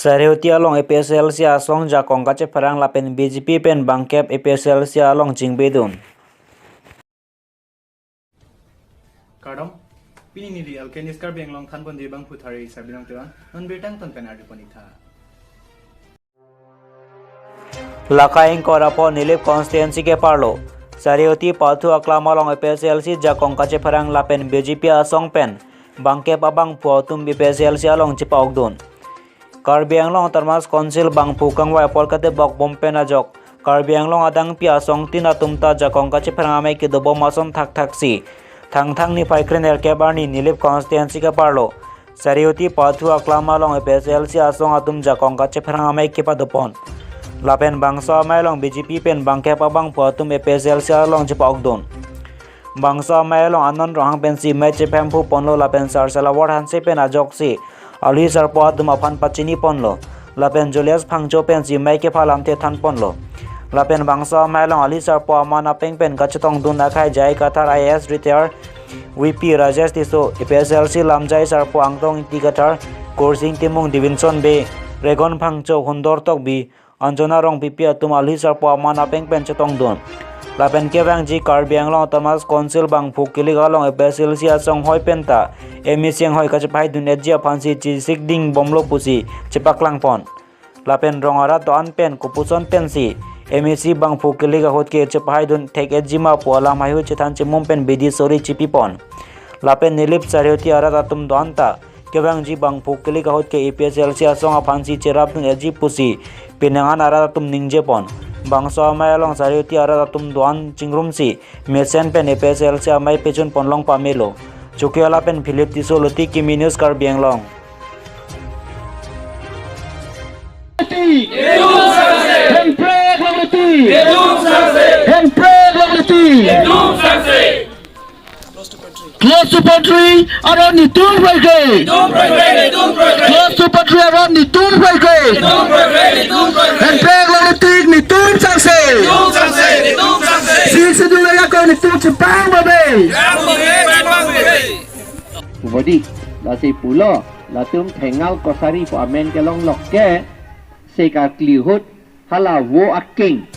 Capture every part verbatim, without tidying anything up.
Sarihuti along A P H L C asong jakong kachepherang lapen B J P pen bangkep A P H L C along chingbedun. Kardom, pini neli Alkenis Karbi Anglong thanbon di bangphu thari Sarbinong Teron, non birta angton pen ardi pon-ik tha. Lakhai ingkoi ra pho Nilip constituency keparlo Sarihuti Pathu Aklam along A P H L C jakong kachepherang lapen B J P asong pen bangkep abangphu atum A P H L C along chepa-okdun. Karbi Anglong Autonomous Council bangphu kangvai apor kadebok bom pen ajok Karbi Anglong adangpi asongtin atum ta jakong kachepherang amei kedobom ason thakthaksi Thangthang niphai krenerkep arni Nilip constituency keparlo Sarihuti Pathu Aklam along A P H L C asong atum jakong kachepherang amei kepadopon. Lapen bangso amei along B J P pen bangkep abangphu atum A P H L C along chepa-okdun. Bangso amei along Anon Ronghang pensi mei chepemphu ponlo lapen Sarsila Ward Hanse pen ajoksi alhi sarpo atum aphan pachini ponlo. Lapen Julius Phangcho pensi mei kepha lamthe than ponlo. Lapen bangso amei along alhi sarpo aman apeng pen kachetongdun akhai J I Kathar I A S retire, V P Rajesh Tisso, A P H L C lamjai sarpo Angtong Ingti Kathar, Kursing Timung, Davidson Bey, Regon Phangcho, Hundor Tokbi, Anjona Rongpipi atum alhi sarpo aman apeng pen chetongdun. Lapen kevangji Karbi Anglong Autonomous Council bangphu kilik along A P H L C asong hoi penta M A C anghoi kachepahaidun-etji aphansi chesik dingbomlo pusi chepaklang pon. Lapen rong arat do-an pen kopuson pensi M A C bangphu kilik ahut ke chepahaidun thek-etji ma pu alam haihui chethan chemum pen bidi sori chepipon. Lapen Nilip Sarihuti arat atum do-an ta kevangji bangphu kilik ahut ke A P H L C asong aphansi cherapdun-etji pusi penang an arat atum ningjepon. Bangso amei along Sarihuti arat atum do-an chingrumsi mesen pen A P H L C amei pejun ponlong pamelo. Chukiala pen Philip Tisso, Luti Kimi News, Karbi Anglong. Hemprek Longriti! Hemprek Longriti! Close to poultry aron netum proike. Close to poultry aron netum proike. Hemprek Longriti netum sangse. Sixth Schedule ajakong netum chepang babe. Bodi, lasi pulo, latum Thengal Kosari pu amen kelong lok ke, se karkli ahut, hala vo akeng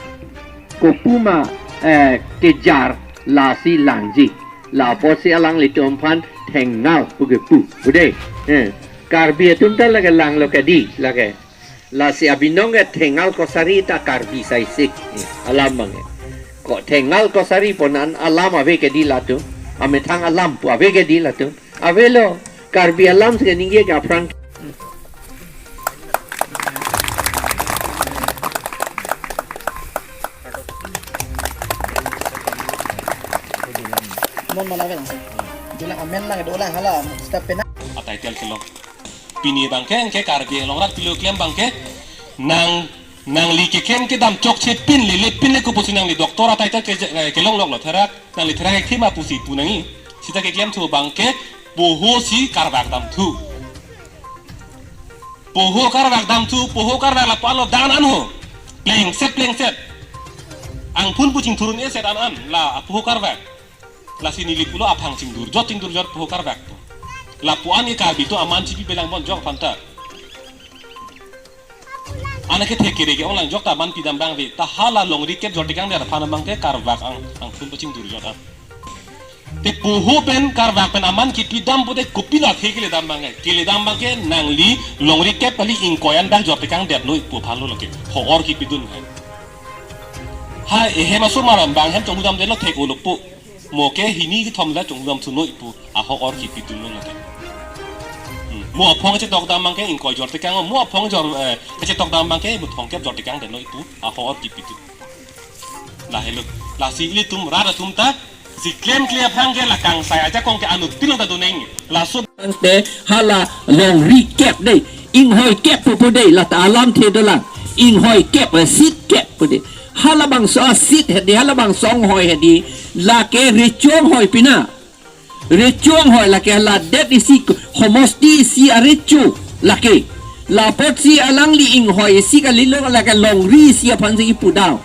kopuma, eh, kejar lasi langji. Lapusi alanglitum aphan Thengal pu kepu. Bude. Eh, Karbi atum ta lake langlo kedi lake. Lasi abinong ke Thengal Kosari ta Karbi saisik. Eh, alam abangke. Ko Thengal Kosari pu an alam ave kedi latum. Amethang alam pu ave kedi latum. Avelo, Karbi alam si kaningje ke aphrang. Mon mana vel. Jula amen lang dolang hala step pena. A title kelong. Pini abangke, anke Karbi Anglong arat pilo klem abangke, nang, nangli keklem kedam chokche pin le, le pin le kopusi nangli doctor a title ke, eh, kelong loklo therak. Nangli therak ekhima pusi pu nangji. Sita keklemthu abangke poho si karvak damthu. Poho karvak damthu, poho karvak lapu-an lo dan an ho. Plengset, plengset. Angphun pu chingthurun-eset an an la poho karvak. Lasi neli pulo aphang chingdurjot, chingdurjot poho karvak pu. Lapu-an ke Karbi atum aman chipi belang bon jok aphanta. Anke thek kere ke-ong lang jok ta aman pidam abang ave. Ta hala longri kep jor tekang det aphan abangke karvak ang, angphun pu chingdurjot an. Te poho pen karvak pen aman kipidam pute kopilo athe keledam abangke. Keledam abangke nangli longri kep kali ingkoi an dak jor tekang det noi pu aphan lo lake. Ho-or kipidun hai. Ha ehem asomar abang hem chongdam det lo thek-olo pu. Mo ke hini kethom la chongdam thu noi pu aho-or kipidun lo lake. Hmm. Mo aphong chetokdam abangke ingkoi jor tekang, mo aphong jor, eh, chetokdam abangke mo thomkep jor tekang det noi pu aho-or kipidun. Lahelo. Lasi ilitum rat atum ta si klemkle aphrang ke la kangsai ajakong ke anuttin ta doneng. Laso te hala longri kep dei. Inghoi kep pu pu dei, lata alamthe dolang. Inghoi kep, eh, seat kep pu dei. Halabangso a-seat hedi, halabangso inghoi hedi. Lake recho inghoi pina. Recho inghoi lake ladet isi homosti isi arecho lake. Lapotsi alangli inghoi isi kalilo lake longri isi aphansi kipudam.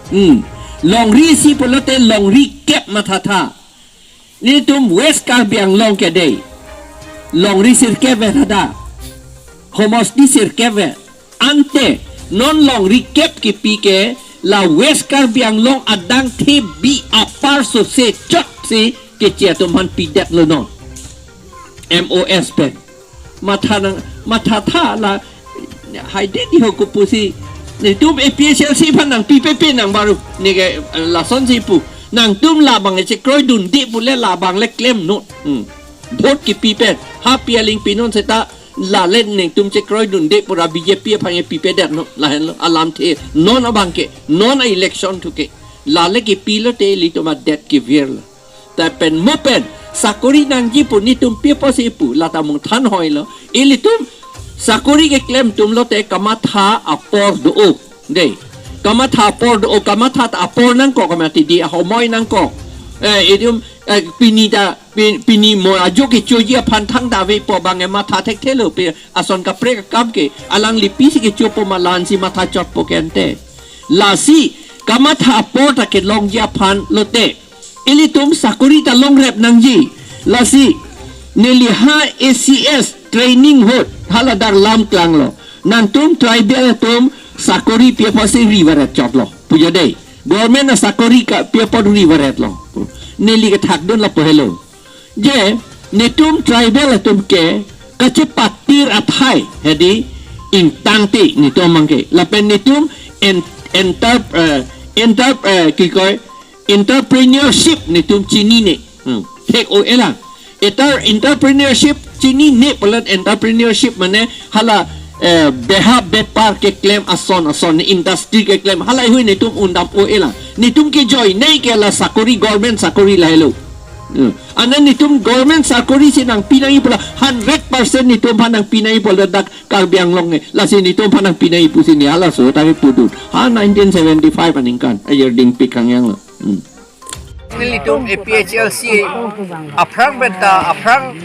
Hmm. Longri isi pulote longri kep mathatha. Nelitum West Karbi Anglong ke dei. Longri sirkep vet hadak. homosti sirkep ve. Ante non longri kep kipi ke la West Karbi Anglong adang the bi apar sose chotsi keche atum aphan pidetlo non. M O S pen. Matha nang, matha tha la, haide di ho kopusi. Netum A P H L C aphan nangpipepe nang baru. Neke, eh, lasonsi pu. Nangtum labang e chekroidunde pule labang le klemnon. Hmm. Vote kipi pen. Ha pi aling pinon seta lale netum chekroidunde pura B J P aphan e pipedetnon. Lahenlo alamthe. Non abang ke. Non a-election thu ke. Lale kipi lote ilitum adet kevirlo. Lapen mo pen sakori nangji pu netum pi apotsi pu lata mung thanhoilo. Ilitum sakori keklem atum lote kamatha apor do-o. Dei. Kamatha apor do-o, kamatha ta apor nangkok, kamatha di ahomoi nangkok. Eh, itum, eh, pini ta, pi-, pini mo ajo kechoji aphan thangta avepo abang e matha thekthelo pe ason kaprek akam ke alangli pisi kechopo ma la-ansi matha chotpo ke ante. Lasi kamatha apor ta kelongji aphan lote ilitum sakori ta longrep nangji. Lasi neli ha A C S training ahut hala dar lam klanglo. Nangtum tribal atum sakori pi apotsi rivaret chotlo. Pujo dei. Government asakori ka pi apot rivaretlo. Neli kethakdun lapu helo. Je, netum tribal atum ke kachepatir athai hedi ingtangte netum abang ke. Lapen netum en-, enter-, eh, enter-, eh, kikoi, entrepreneurship netum chinine. Hmm. Thek-o-elang. Enter-, entrepreneurship chinine pulote entrepreneurship mane hala, eh, beha bepar keklem ason ason, industry keklem. Halaheihui netum undam-o-elang. Netum kejoine ke la sakori, government sakori lahelo. Hmm. Ante netum government sakori si nangpi nangji pula hundred percent netum aphan nangpi nangji pula dak Karbi Anglong e. Lasi netum aphan nangpi nangji pusi ne halaso ta kepudun. Ha nineteen seventy-five aningkan. Ayer dingpik kangyang lo. Hmm. Nelitum A P H L C aphrang pen ta aphrang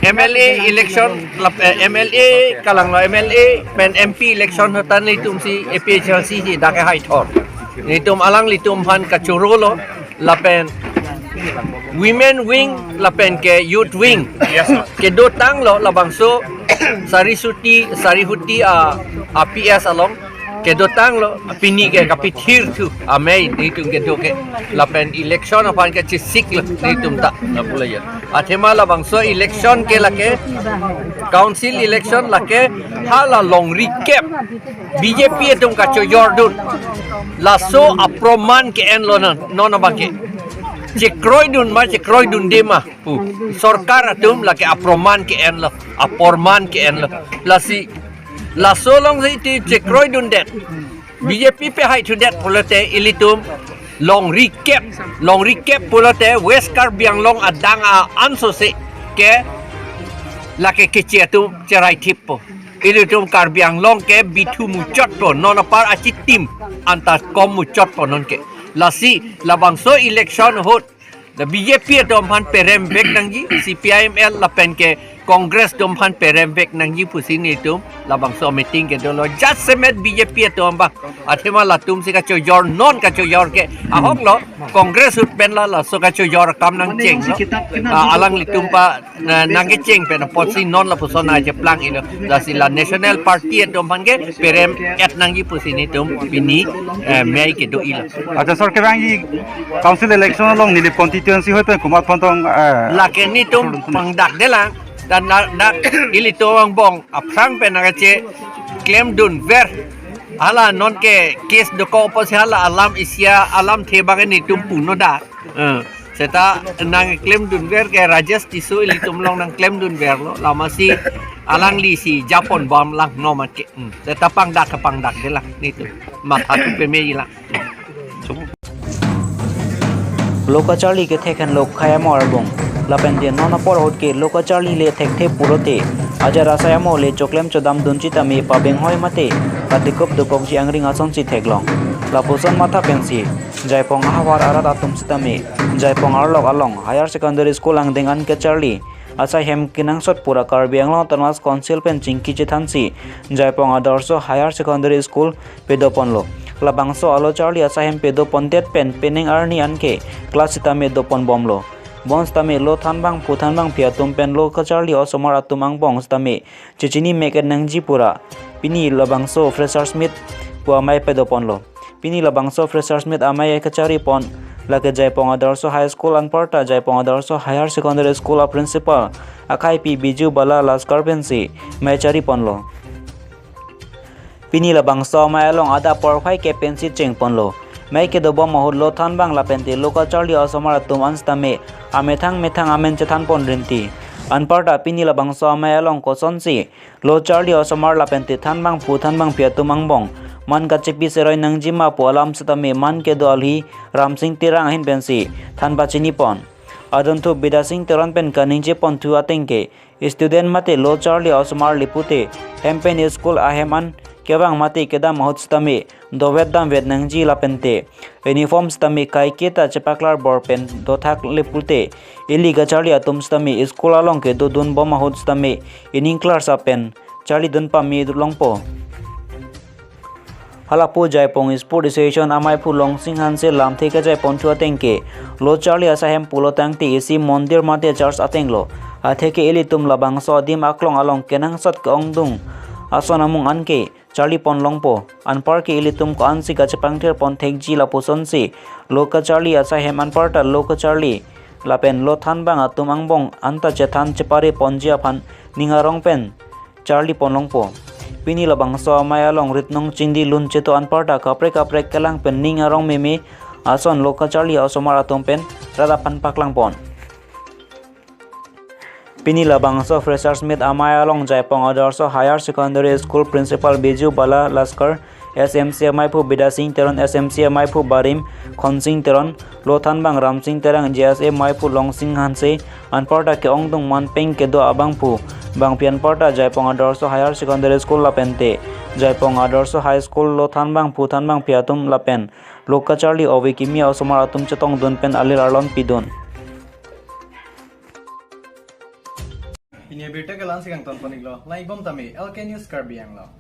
M L A election lap, eh, M L A kalanglo M L A pen M P election ahut ta nelitum si A P H L C si dak kehai thor. Netum alanglitum aphan kachorolo lapen women wing lapen ke youth wing. Yes, sir. Kedotanglo labangso Sarihuti, Sarihuti a, a P S along. Kedotanglo, pini ke kapithir thu, amei netum kedo ke. Lapen election aphan ke chisiklo netum ta, lapu la ya. Athema labangso election ke lake, council election lake, hala longri kep, B J P atum kachojordun. Laso aproman ke-enlo non, non abang ke. Chekroidun ma, chekroidunde ma. Pu, sorkar atum lake aproman ke-enlo, aporman ke-enlo. Lasi, laso alongsi iti chekroidundet. B J P pehai thudet pulote ilitum longri kep, longri kep pulote West Karbi Anglong adang a-an sose ke lake keche atum cherai thippo. Ilitum Karbi Anglong ke bithu muchotpo, non apar achitim anta kom muchotpo non ke. Lasi labangso election ahut la B J P atum aphan peremvek nangji, C P I M L lapen ke Congress atum aphan peremvek nangji pusi netum labangso meeting kedolo. Jasemet B J P atum abang. Athema latum si kachojor, non kachojor ke ahoklo, Congress ahut pen la laso kachojor akam nangchenglo. Ah, alanglitum pa, na, nangkecheng pen apotsi non lapuson aje plang ilo. Lasi la National Party atum aphan ke perem-et nangji pusi netum pini, eh, mei kedo-ilo. Acha, sir, kevangji council election along Nilip constituency ahoi pen komat aphan tong, eh, lake netum pangdakdelang. Dan na, na, ilitum angbong aphrang pen nangkacheklemdunver. Hala non ke case dokok apotsi hala alam isi alamthe abang netum punon da. Eh, seta nangklemdunver ke Rajesh Tisso ilitum along nangklemdunverlo. Lasi alangli si japon bomlang non mat ke. Hmm. Seta pangdak ke pangdakdelang netum. Matha thu pemelang. Lo kacharli kethek henlo khei amo arbung. Lapen te non apor ahut ke lo kacharli le thekthe pulote ajat asai amo le choklem chodamdun sitame pabenghoi mate katikup dokokji angring asonsi theklong. Lapuson matha pensi Jaipong ahavar arat atum sitame Jaipong arlok along Higher Secondary School angdeng an kacharli asai hem kenangsot pura Karbi Anglong Autonomous Council pen chingki chethansi Jaipong Adarsha Higher Secondary School pedoponlo. Labangso alo charli asai hem pedopondet pen penang arni anke class sitame doponbomlo. Bonsitame lo thanbang phu thanbang phi atum pen lo kacharli osomar atum angbong sitame chechini mek-et nangji pura pini labangso freshers meet pu amei padoponlo. Pini labangso freshers meet amei kacharipon lake Jaipong Adarsha High School anparta Jaipong Adarsha Higher Secondary School a principal akhai pi Biju Bala Laskar pensi mei chariponlo. Pini labangso amei along adap porphai ke pensi chengponlo. Mei kedobom ahut lo thanbang lapente lo kacharli osomar atum an sitame amethang methang amen chethanpon rinti. Anparta pini labangso amei along kosonsi lo charli osomar lapente thanbang phu thanbang phi atum angbong man kachepi seroi nangjima pu alam sitame man kedo alhi Ramsing Terang ahin pensi than pachinipon. Adunthu Bidasing Teron pen kaningjeponthu atengke student mate lo charli osomar lipute hem pen school ahem an kevang mate kedam ahut sitame dovet damvet nangji lapente uniform sitame kaiketa chepaklar bor pen dothak lipute ili kacharli atum sitame school along kedodunbom ahut sitame ening class pen charlidun pame longpo. Halapu Jaipong Sport Association amei phu Longsing Hanse lamthe kejaiponthu atengke lo charli asai hem pulo tangte isi mondir mate church atenglo. Atheke ilitum labangso adim aklong along kenangsot ke-ongdung ason amung anke charlipon longpo. Anparke ilitum ko-ansi kachepangthirpon thekji lapusonsi lo kacharli asai hem anparta lo kacharli lapen lo thanbang atum angbong anta chethan chepariponji aphan ning arong pen charlipon longpo. Pini labangso amei along ritnong chingdi lun cheto anparta kaprek kaprek kelang pen ning arong meme ason lo kacharli osomar atum pen rat aphan paklangpon. Pini labangso freshers meet amei along Jaipong Adarsha Higher Secondary School principal Biju Bala Laskar, S M C amei phu Bidasing Teron, S M C amei phu Barim Khonsing Teron, lo thanbang Ramsing Terang, J S A amei phu Longsing Hanse, anparta ke-ongdung man peng kedo abangphu bangphi anparta Jaipong Adarsha Higher Secondary School lapente Jaipong Adarsha High School lo thanbang phu thanbang phi atum lapen lo kacharli ove kimi osomar atum chetongdun pen alir arlon pidun. Pini abirta ke la-ansi kangtonpon-iklo, lang-ikbom tame L K News Karbi Anglong.